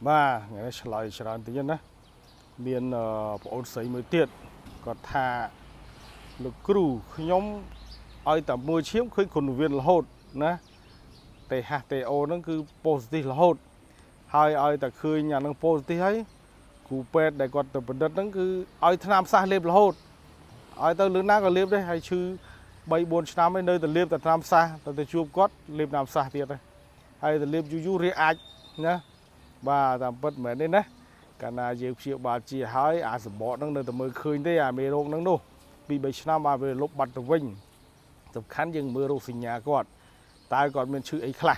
បាទថ្ងៃនេះឆ្លើយច្រើនតិចណាមានប្អូនស្រីមួយទៀតគាត់ថាលោកគ្រូខ្ញុំឲ្យតែមើលឈាមឃើញគ្រុនវៀនរហូតណា THTO ហ្នឹងគឺ positive រហូតហើយឲ្យតែឃើញអាហ្នឹង positive ហើយគ្រូពេទ្យដែលគាត់ទៅពិនិត្យហ្នឹងគឺឲ្យថ្នាំផ្សះលេបរហូតឲ្យទៅលឿនណាក៏លេបដែរហើយឈឺ3 4ឆ្នាំហើយនៅតែលេបតែថ្នាំផ្សះទៅជួបគាត់លេបថ្នាំផ្សះទៀតដែរហើយទៅលេបយូរយូររាអាចណាបាទតាមពិតមិនមែនទេណាកាលណាយើងព្យាបាលជាហើយអាសម្បកហ្នឹងនៅតែមើលឃើញទេអាមេរោគហ្នឹងនោះ2 3ឆ្នាំបានវាលុបបាត់ទៅវិញសំខាន់យើងមើលរោគសញ្ញាគាត់តើគាត់មានឈឺអីខ្លះ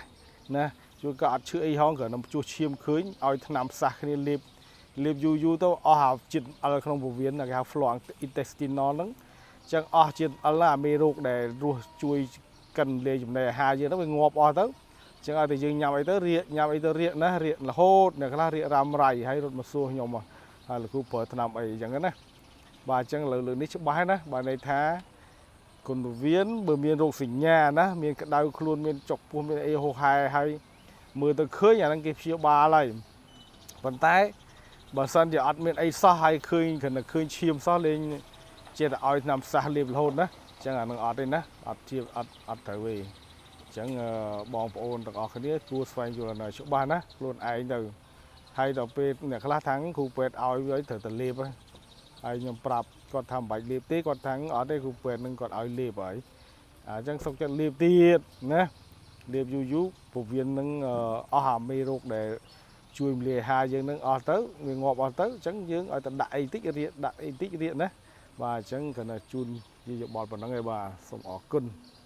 ណាជួយក៏អត់ឈឺអីហងគ្រាន់តែជួសឈាមឃើញឲ្យថ្នាំផ្សះគ្នាលេបលេបយូរយូរទៅអស់អាជាតិអិលក្នុងពោះវៀនគេហៅ flora intestinal ហ្នឹងអញ្ចឹងអស់ជាតិអិលអាមេរោគដែលរស់ជួយកិនលាយចំណីអាហារយើងទៅវាងាប់អស់ទៅអញ្ចឹងឲ្យតែយើងញ៉ាំអីទៅរាកញ៉ាំអីទៅរាកណារាករហូតអ្នកខ្លះរាករ៉ាំរៃហើយរត់មកសួរខ្ញុំហើយលោកគ្រូប្រើថ្នាំអីអញ្ចឹងណាបាទអញ្ចឹងលើលើនេះច្បាស់ណាបាទន័យថាគុណវៀនបើមានរោគសញ្ញាណាមានក្តៅខ្លួនមានចុកពោះមានអីហោហែហើយមើលទៅឃើញអាហ្នឹងគេព្យាបាលហើយប៉ុន្តែបើសិនជាអត់មានអីសោះហើយឃើញគ្រាន់តែឃើញឈាមសោះលេងចេះតែឲ្យថ្នាំផ្សះលេបរហូតណាអញ្ចឹងអានឹងអត់ទេណាអត់ជាអត់អត់ត្រូវទេអញ្ចឹងបងប្អូនទាំងអស់គ្នាគួរស្វែងយល់នៅច្បាស់ណាខ្លួនឯងទៅហើយដល់ពេលអ្នកខ្លះថាងគ្រូពេទ្យឲ្យវាត្រូវតែលេបហើយខ្ញុំប្រាប់គាត់ថាមិនបាច់លេបទេគាត់ថាអត់ទេគ្រូពេទ្យនឹងគាត់ឲ្យលេបហើយអញ្ចឹងសុកចិត្តលេបទៀតណាលេបយូរយូរពោះវៀននឹងអស់អាមេរោគដែលជួយមលាអាហារយើងនឹងអស់ទៅវាងាប់អស់ទៅអញ្ចឹងយើងឲ្យតែដាក់អីតិចរាកដាក់អីតិចរាកណាបាទអញ្ចឹងគ្រាន់តែជូនជាយោបល់ប៉ុណ្ណឹងឯងបាទសូមអរគុណ។